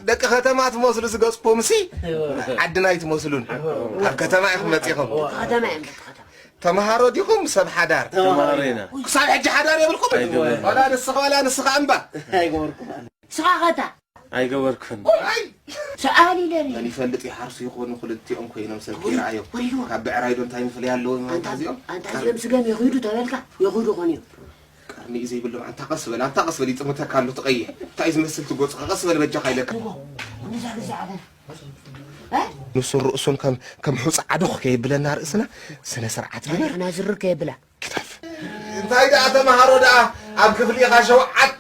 ደቂ ከተማ ትመስሉ ዝገጽኩም ሲ ዓድና ኣይትመስሉን። ካብ ከተማ ኢኹም መጺኹም። ከተማ እዮም ደቂ ከተማ። ተምሃሮ ዲኹም ሰብ ሓዳር? ተምሃሮ ኢና። ክሳብ ሕጂ ሓዳር የብልኩም? ኣይገበርኩን። ዋላ ንስኻ ዋላ ንስኻ እምባ። ስኻ ኸታ ኣይገበርኩን። ኣይ ሰኣሊ ለሪ መን ይፈልጥ ይሓርሱ ይኾኑ ክልቲኦም ኮይኖም ሰብ ከይረኣዮም። ካብ ብዕራይ ዶ እንታይ ምፍለይ ኣለዎ ማለት እዚኦም? ኣንታ እዚኦም ስገም የኽዱ ተበልካ የኽዱ ኾኑ እዮም። ቀርኒ እዩ ዘይብሎም። ኣንታ ቀስ በል፣ ኣንታ ቀስ በል፣ ይጥምተካ ኣሎ ትቐይሕ። እንታይ ዝመስል ትጎጽ? ቀስ በል በጃኻ ኢለካ። ንዛ ግዛዕተ ንሱን ርእሱን ከም ከም ሑጻ ዓዶኽ ከየብለና ርእስና ስነ ስርዓት ግበር። ናዝርር ከየብላ እንታይ ደኣ ተምሃሮ ደኣ ኣብ ክፍሊ ኢኻ ሸውዓተ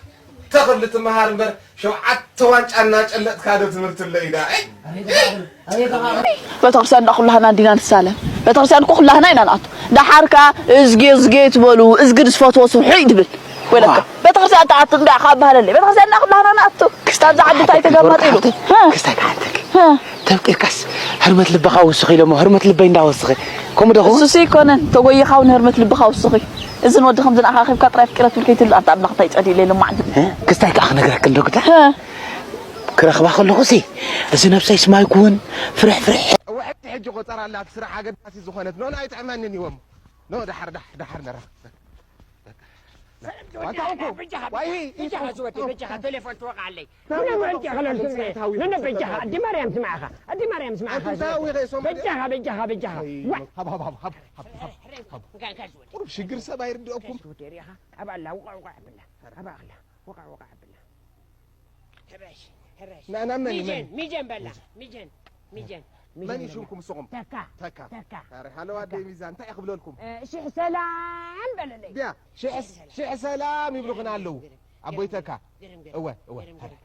ክፍሊ ትምሃር እምበር ሸውዓተ ዋንጫ እናጨለጥካ ዶ ትምህርቲ ኣሎ እዩ ደኣ? እይ! ቤተክርስትያን እንዳ ኩላህና እንዲና ንሳለም። ቤተክርስትያን እኮ ኩላህና ኢና ንኣቱ። ደሓር ከኣ እዝጌ እዝጌ ትበሉ፣ እዝጊ ዝፈትዎ ስርሑ እዩ ትብል። ወለከ ቤተክርስትያን ተኣቱ እንዳ ካብ ባህለለ። ቤተክርስትያን እንዳ ኩላህና ንኣቱ። ክስታብ ዝዓዲ እንታይ ተገማጢሉ? ክስታይ ክሓተኪ። ተብቂርካስ ህርመት ልብኻ ወስኺ ኢሎሞ ህርመት ልበይ እንዳወስኺ። ከምኡ ዶ ኸውን? እሱስ ኣይኮነን። ተጎይኻ እውን ህርመት ልብኻ ወስኺ። እዝን ወዲ ከምዚ ንኣኻ ኣኺብካ ጥራይ ፍቂረ ትብል ከይትህሉ ኣንታ ኣምላኽ እንታይ ጸዲለ ኢለ ማዕድ። ክስታይ ከኣ ክነግረኪ እንዶ ግዳ። ክረኽባ ከለኹሲ እዚ ነብሰይ ስማይ ክውን ፍርሕ ፍርሕ። እወ ሕጂ ሕጂ ቆጸራ ኣላ እቲ ስራሕ ኣገዳሲ ዝኾነት ኖ ኣይጥዕመንን ይወም ኖ ደሓር ደሓር ደሓር ነራ በጃኻ ዝወደይ በጃኻ ቴሌፎን ትወቕዓለይ ምንም እንተኽለልኩም ነነ በጃኻ ኣዲ ማርያም ስማዕኻ ኣዲ ማርያም ስማዕኻ በጃኻ በጃኻ በጃኻ ዋ ቁሩብ ሽግር ሰብ ኣይርድአኩም ሪኻ ኣብ ኣላ ውቃ ውቃ ብላ ኣብ ኣላ ውቃ ውቃ ብላ ሕረሽ ሕረሽ ናና መን ሚጀን መን ሚጀን በላ ሚጀን ሚጀን መን እዩ ሽምኩም ንስኹም? ተካ ተካ ተካ ኧረ ሃለዋ ኣደይ ሚዛን እንታይ ክብለልኩም? ሽሕ ሰላም በለለይ ድያ ሽሕ ሽሕ ሰላም ይብሉኽና ኣለዉ ኣቦይ ተካ። እወ እወ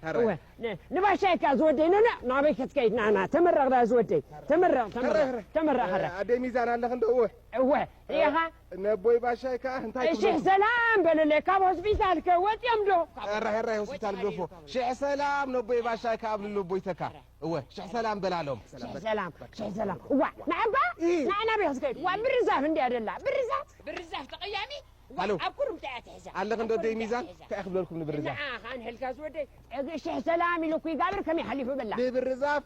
ኧረ እወ ን- ንባሻይ እካ ዝወደይ ኖኖ ናበይ ክትከይድ ናና ተመረቕ ዳ ዝወደይ ተመረቕ ተመረቕ ተመረቕ ኸረ ኣደይ ሚዛን ኣለኽ እንዶ እወ እወ ኢኻ ነቦይ ባሻይ ከኣ እንታይ ሽሕ ክብለልኩም? ሰላም በለለይ ካብ ሆስፒታል ከ ወፅዮም ዶ ራይ ራይ ሆስፒታል ግደፎ ሽሕ ሰላም ነቦይ ባሻይ ከኣ ኣብልሉ ኣቦይ ተካ። እወ ሽሕ ሰላም በላሎም። ሽሕ ሰላም ሽሕ ሰላም እዋ ንዓባ ንዓና ቤት ዝከይድ ዋ ብርዛፍ እንዲያ ደላ ብርዛፍ ብርዛፍ ተቐያሚ ሃሎ ኣብ ኩርምታ እያ ትሕዛ ኣለኽ እንዶ ደይ ሚዛን እንታይ ክብለልኩም ንብርዛፍ? ንዓ ኻን ሕልካ ዝወደይ እግ ሽሕ ሰላም ኢሉ እኮ ይጋብር ከመይ ሓሊፉ በላ ንብርዛፍ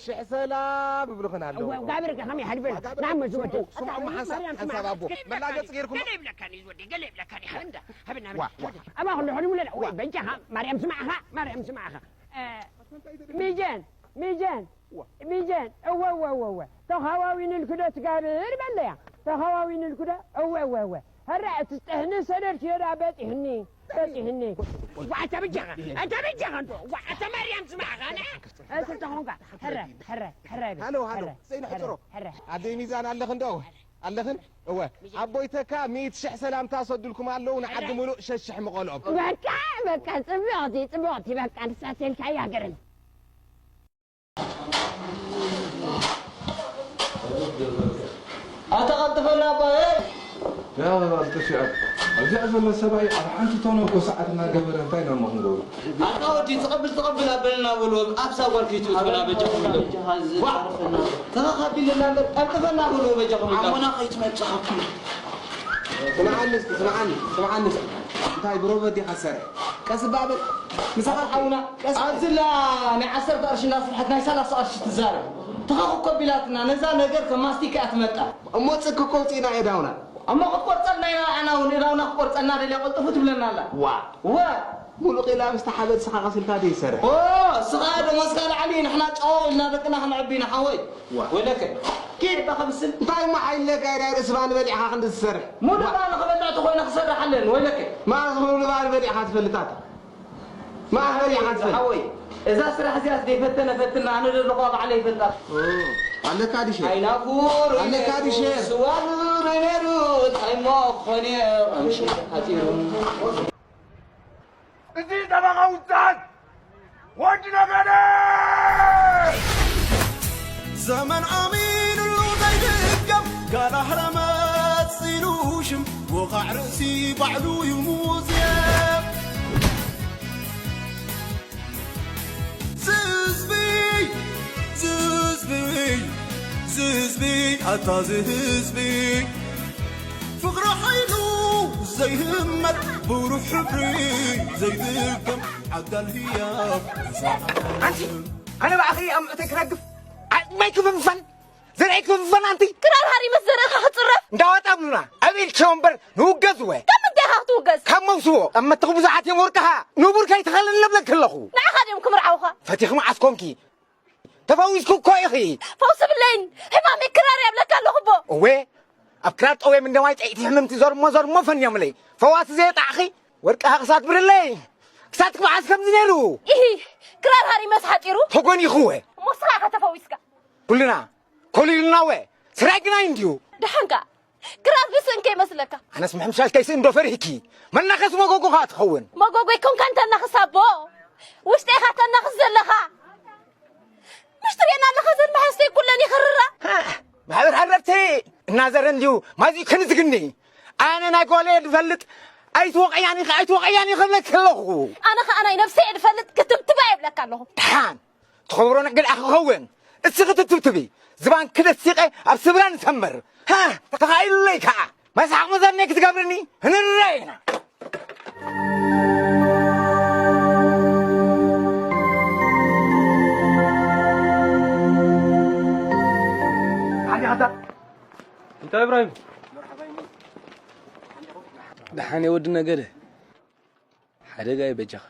ሽሕ ሰላም ይብሉኽን ኣለዉ። እዋ ጋብር ከመይ ሓሊፉ በላ ናመ ዝወደይ ስምዑ መሓንሳብ ሓንሳብ ኣቦ መላገፂ ገይርኩም ገለ ይብለካን እዩ ዝወደይ ገለ ይብለካን እዩ እንዳ ሃብና ዋ ዋ ኣባ ኩሉ ሕድሙ ለለ ወይ በጃኻ ማርያም ስማዕኻ ማርያም ስማዕኻ ሚጀን ሚጀን ሚጀን እወ እወ እወ እወ ተኻዋዊንልኪ ዶ ትጋብር በለያ ተኻዋዊንልኪ ዶ እወ እወ እወ ሀራ እቲ ዝጠህኒ ሰደድክዮ ዳ በጢህኒ በጢህኒ ዋ ኣታ በጃኻ ኣታ በጃኻ እንዶ ዋ ኣታ ማርያም ስማዕኻ ና እቲ ተኾንካ ሕረ ሕረ ሕረ ሃሎ ሃሎ ዘይንሕፅሮ ኣደይ ሚዛን ኣለኽን ዶ ኣለኽን እወ ኣቦይ ተካ ሚእቲ ሽሕ ሰላምታ ሰዱልኩም ኣለዉ ንዓዲ ሙሉእ ሸሽሕ ምቐልኦም በቃ በቃ ፅብቕቲ ፅብቕቲ በቃ ንሳተልካያ ገርም ኣታ ቀልጥፈና ኣባየ ያ ኣልጥፊ ኣብ ኣብዚኣ ዘሎ ሰብኣይ ኣብ ሓንቲ ቶኖ እኮ ሰዓት እናገበረ እንታይ ኢና እሞ ክንገብሮ ኣታ ወዲ ትቐብል ትቐብል ኣበልና በሎ ኣብዛ ጓል ከይትእትወና በጃኹም በል ተኻኻቢልና እምበር ቀልጥፈና በሎ በጃኹም ኣሞና ከይትመጽእ ስምዓኒ እስኪ ስምዓኒ ስምዓኒ እስኪ እንታይ ብሮበት ዲኻ ትሰርሕ ቀስ እባ በል ምሳኻ ሓውና ቀስ ኣብዝላ ናይ ዓሰርተ ቅርሺ እንዳስርሐት ናይ ሰላሳ ቅርሺ ትዛረብ ትኸኽ እኮ ቢላትና ነዛ ነገር ከም ማስቲካ እያ ትመጣ እሞ ጽክ እኮ ውጺእና እየ ዳውና እሞ ክትቆርጸልና ኢና ንዓና እውን እዳውና ክቆርጸልና ደልያ ቅልጥፉ ትብለና ኣላ ዋ ወ ሙሉቕ ኢላ ምስቲ ሓበድ ስኻ ቀሲልካ ደይ ይሰርሕ ኦ ስኻ ደሞዝካ ላዕሊ ንሕና ጫው ኢልና ደቅና ክንዕቢ ኢና ሓወይ ወለከ ኪድ ባኸ ምስል እንታይ እሞ ሓይልነካ ኢዳ ርእሲ ባኒ በሊዕኻ ክንዲ ትሰርሕ ሙሉእ ባኒ ክበልዕ ተኾይነ ክሰርሕ ኣለን ወለከ ማለት ሙሉእ ባኒ በሊዕኻ ትፈልጣት መዓስ በሊዕኻ ትፈልጥ ሓወይ እዛ ስራሕ እዚኣስ ደይፈተነ ፈትና ኣነ ደለኹዋ ባዕለ ይፈልጣ ኣለካ ድሸ ኣይናፉር ኣለካ ድሸ ስዋኑር ነሩ ታይሞ ኾነ ኣምሽ ሓፂሩ እዚ ጠበቓ ውፅዓት ወዲ ነገደ ዘመን ኣሚኑሉ ዘይድገም ጋል ኣህረመት ኢሉ ሽም ወቓዕ ርእሲ ባዕሉ እዩ ሙዝየም ዝህዝቢ ዝህዝቢ ዝህዝቢ ኣታ ዝህዝቢ ፍቕሪ ሓይሉ ዘይህመት ብሩህ ሕብሪ ዘይድገም ኣንቲ ኣነ ብኣኺ ኣብ ምእተይ ክረግፍ ዓጽመይ ክፍንፈን ዘርአይ ክፍንፈን ኣንቲ ክራር ሃሪመስ ዘርእኻ ክጽረፍ እንዳዋጣ ብሉና ኣብ ኢልኪ ወንበር ንውገዝ ወ ካብ ምንታይ ኢኻ ክትውገዝ? ካብ መውስቦ ኣብ መትኽ ብዙሓት እዮም ወርቅኻ ንቡር ከይትኸልን ለብለክ ኣለኹ። ንዓኻ ድዮም ክምርዓውኻ? ፈቲኽ መዓስ ኮንኪ ተፈዊስኩ እኮ ኢኺ። ፈውሲ ብለይን ሕማመይ ክራር የብለካ ኣለኹ እቦ። እወ ኣብ ክራር ጠውየ ምንደማይ ጠይቲ ሕምምቲ ዘርሞ ዘርሞ ፈንዮምለይ ፈዋሲ ዘየጣዕኺ ወርቅኻ ክሳት ብርለይ ክሳት ክበዓስ ከምዚ ነይሩ። ኢሂ ክራር ሃሪመስ ሓጢሩ ተጎኒኹወ እሞ ንስኻ ኢኻ ተፈዊስካ። ኩልና ኮሊልና ወ ስራይ ግናይ እንድዩ። ደሓንካ ክራር ብስእን ከይመስለካ። ኣነስ ምሕምሻሽ ከይስእን ዶ ፈሪህኪ? መናኸስ መጎጎኻ ትኸውን። መጎጎ ይኮንካ እንተናኽስ ኣቦ ውሽጢ ኢኻ ተናኽስ ዘለኻ። ምሽ ትርእየና ኣለኻ ዘን መሓዝተይ ኩለን ይኽርራ። ማሕበር ሓረርቲ እናዘረ እንድዩ ማዚ ክንዝግኒ ኣነ ናይ ጓለየ ዝፈልጥ ኣይትወቀያን ኢኺ ኣይትወቀያን ኢኺ ክብለኪ ኣለኹ። ኣነ ኸዓ ናይ ነብሰይ እየ ዝፈልጥ ክትብትባ የብለካ ኣለኹ። ደሓን ትኸብሮ ነግድ ኣኺ ክኸውን እስኺ ትትብትቢ ዝባን ክደሲቀ ኣብ ስብራ ንሰምር ሃ ተኻኢሉለይ ከዓ መስሓቕ መዘነይ ክትገብርኒ ህንረየና። እንታይ ኢብራሂም? ደሓን ወዲ ነገደ ሓደጋ እዩ በጃኻ።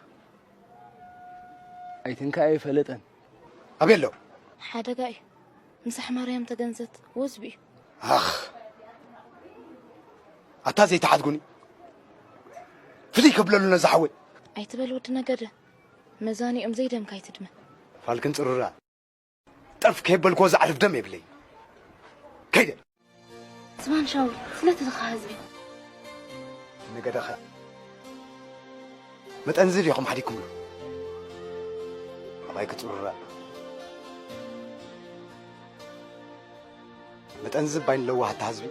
ኣይትንካ ኣይፈለጠን። ኣበይ ኣሎ? ሓደጋ እዩ። ምሳሕ ማርያም ተገንዘት ወዝቢ እዩ። ኣኽ ኣታ ዘይተሓድጉኒ ፍልይ ከብለሉ ነዛ ሓወይ። ኣይትበል ወዲ ነገደ መዛኒኦም ዘይደምካ ኣይትድመ። ፋልክን ጽሩራ ጠፍ ከየበልክዎ ዝዓርፍ ደም የብለይ። ከይደ ዝባን ሻውል ስለቲ ዝኻ ህዝቢ ነገደኸ መጠንዚ ዲኹም ሓዲግኩምሉ ኣባይ ክጽሩራ መጠንዚ ባይን ለዋህታ ህዝቢ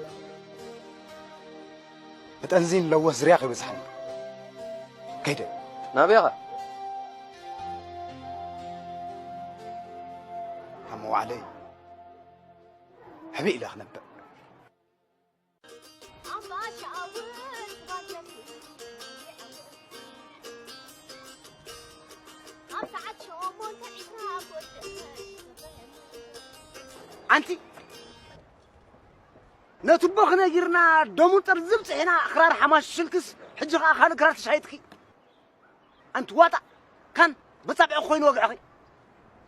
መጠንዚ ንለወህ ዝርያ ከይበዝሓኒ ከይደ ናበይ ኢኻ? ኣብ መዋዕለይ ሕብእ ኢለ ክነብዕ። ኣንቲ ነቲ ኣቦ ክነጊርና ደሙ ጥርዝብ ጽሒና ክራር ሓማሽልክስ ሕጂ ኸኣ ካልእ ክራር ተሻይጥኪ። ኣንቲ ዋጣ ካን በጻብዕኺ ኮይኑ ወግዕኺ።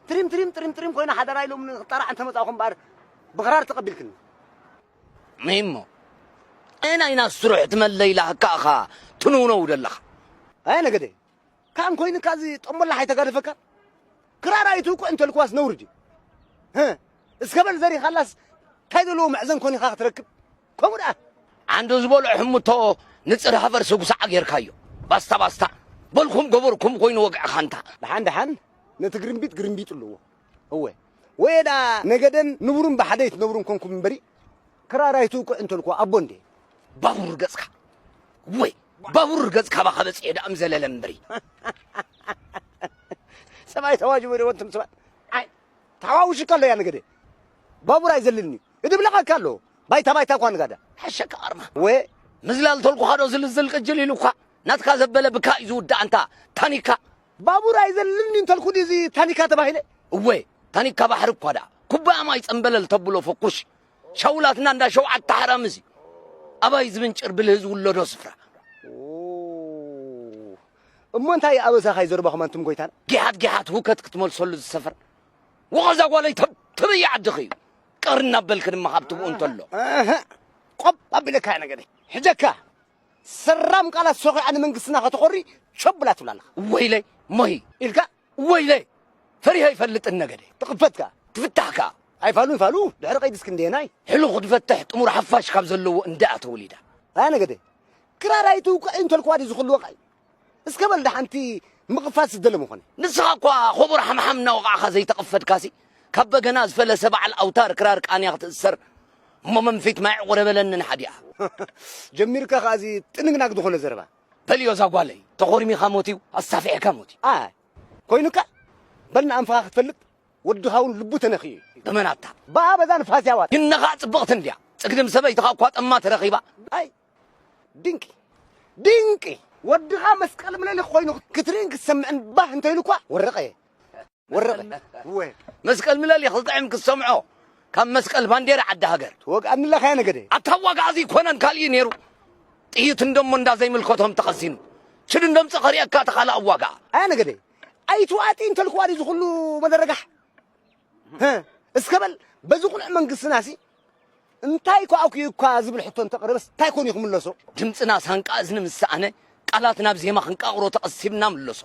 ትሪም ትሪም ትሪም ትሪም ኮይና ሓደራ ኢሎም ንኽጠራዕ እንተመጻእኹ እምበኣር ብኽራር ተቐቢልክኒ። እሞ ኣየናይ ኢና ስሩሕ ትመለይ ኢላ ከኣኻ ትንውነው ደለኻ? ኣየ ነገደ ካን ኮይንካ እዚ ጠምበላሕ ኣይተጋደፈካ? ክራር ኣይትውቅዕ እንተልክዋስ ነውሪ ድዩ? ህእ እስከ በል ዘሪኻላስ እንታይ ዘለዎ መዕዘን ኮኒኻ ክትረክብ? ከምኡ ደኣ። ዓንዶ ዝበልዖ ሕምቶ ንጽር ሃፈር ስጉሳዓ ጌርካዮ። ባስታ ባስታ በልኩም ገበርኩም ኮይኑ ወግዕኻ እንታ። ደሓን ደሓን ነቲ ግርምቢጥ ግርምቢጡ ኣለዎ። እወ ወየ ደኣ ነገደን ንቡርን ብሓደ ኣይትነብሩን ኮንኩም እምበሪ ክራር ኣይትውቅዕ እንተልኩ ኣቦ እንዴ። ባቡር ገጽካ ወይ ባቡር ገጽካ ባኻ በጽሔ ደኣ ምዘለለ እምበሪ። ሰብኣይ ተዋጅቡ ዶ ወንትም ሰብኣይ ኣይ ታዋውሽካ ኣሎ ያ ነገደ ባቡር ኣይዘልልኒ እድብለኻካ ኣሎ ባይታ ባይታ እኳ ንጋዳ ሓሸካ ኣርማ ወ ምዝላል ተልኩኻ ዶ ዝልዝል ቅጅል ኢሉ እኳ ናትካ ዘበለ ብካ እዩ ዝውዳእ ኣንታ ታኒካ። ባቡር ኣይዘልልኒ እንተልኩ ድዚ ታኒካ ተባሂለ። እወ ታኒካ ባሕሪ እኳ ደኣ ኩባያ ማይ ጸምበለል ተብሎ ፈኩሽ ሻውላትና እንዳ ሸውዓተ ሓራምዚ ኣባይ ዝምንጭር ብልህ ዝውለዶ ስፍራ። ኦ፣ እሞ እንታይ ኣበሳኻ ይዘርባኹም ኣንቱም ጎይታና? ጊሓት ጊሓት ሁከት ክትመልሰሉ ዝሰፈር ወቐዛ ጓለይ ተብ- ተበየ ዓድኺ እዩ። ቅር እናበልክ ድማ ካብ ትብኡ እንተሎ። እህ፣ ቆብ ኣቢለካ ነገደ ሕጀካ ሰራም ቃላት ሶኺዓ ንመንግስትና ከተኾሪ ሸብላ ትብላ ኣለኻ። ወይለይ ሞሂ ኢልካ ወይለይ ፈሪሀ ይፈልጥን ነገደ። ትኽፈትካ ትፍታሕካ ኣይፋሉን ፋሉ ድሕሪ ቀይዲ እስክንደየናይ? ሕሉኽ ድፈትሕ ጥሙር ሓፋሽ ካብ ዘለዎ እንዳ ተወሊዳ። ኣያ ነገደ ክራር ኣይትውቅዕ እንተልክዋ ድዩ ዝኽልወቃ እዩ? እስከ በል ደሓንቲ ምቕፋት ዝደለ ምኾነ። ንስኻ እኳ ኾቦር ሓምሓም እናወቓዕኻ ዘይተቐፈድካሲ ካብ በገና ዝፈለሰ በዓል ኣውታር ክራር ቃንያ ክትእሰር እሞ መንፊት ማይ ዕቑረ በለኒ ንሓዲኣ። ጀሚርካ ከኣ እዚ ጥንግናግ ዝኾነ ዘረባ። በልዮ እዛ ጓለይ ተኾርሚኻ ሞት እዩ ኣሳፊሕካ ሞት እዩ። ኣይ ኮይኑካ በልና ኣንፍኻ ክትፈልጥ ወድኻ እውን ልቡ ተነኽዩ እዩ። ብመናታ ብኣ በዛ ንፋስ ያዋት። ይነኻ ጽብቕቲ እንድያ ጽግድም ሰበይትኻ እኳ ጠማ ተረኺባ። ኣይ ድንቂ ድንቂ ወድኻ መስቀል ምለሊ ኮይኑ ክትርእን ክትሰምዕን ባህ እንተኢሉ እኳ ወረቐ እየ። ወረቐ። እወ። መስቀል ምለሊ ክጥዕም ክትሰምዖ ካብ መስቀል ባንዴራ ዓዲ ሃገር። ተወግኣኒ ኣለኻ ኣያ ነገደ። ኣታ ኣዋጋኣ ዘይኮነን ካልእ እዩ ነይሩ። ጥይት እንደሞ እንዳ ዘይምልከቶም ተቐሲኑ። ሽዱ እንደምፀ ከርእየካ ተኻልእ ኣዋጋኣ። ኣያ ነገደ። ኣይትዋጢ እንተልክዋ ድዩ ዝኹሉ መደረጋሕ? እስከ በል በዚ ቁኑዕ መንግስትና ሲ እንታይ ኮ ኣኩዩ እኳ ዝብል ሕቶ እንተቕርብስ እንታይ ኮን እዩ ክምለሶ? ድምፅና ሳንቃ እዝኒ ምስ ሰኣነ ቃላት ናብ ዜማ ክንቃቕሮ ተቐሲብና ምለሶ።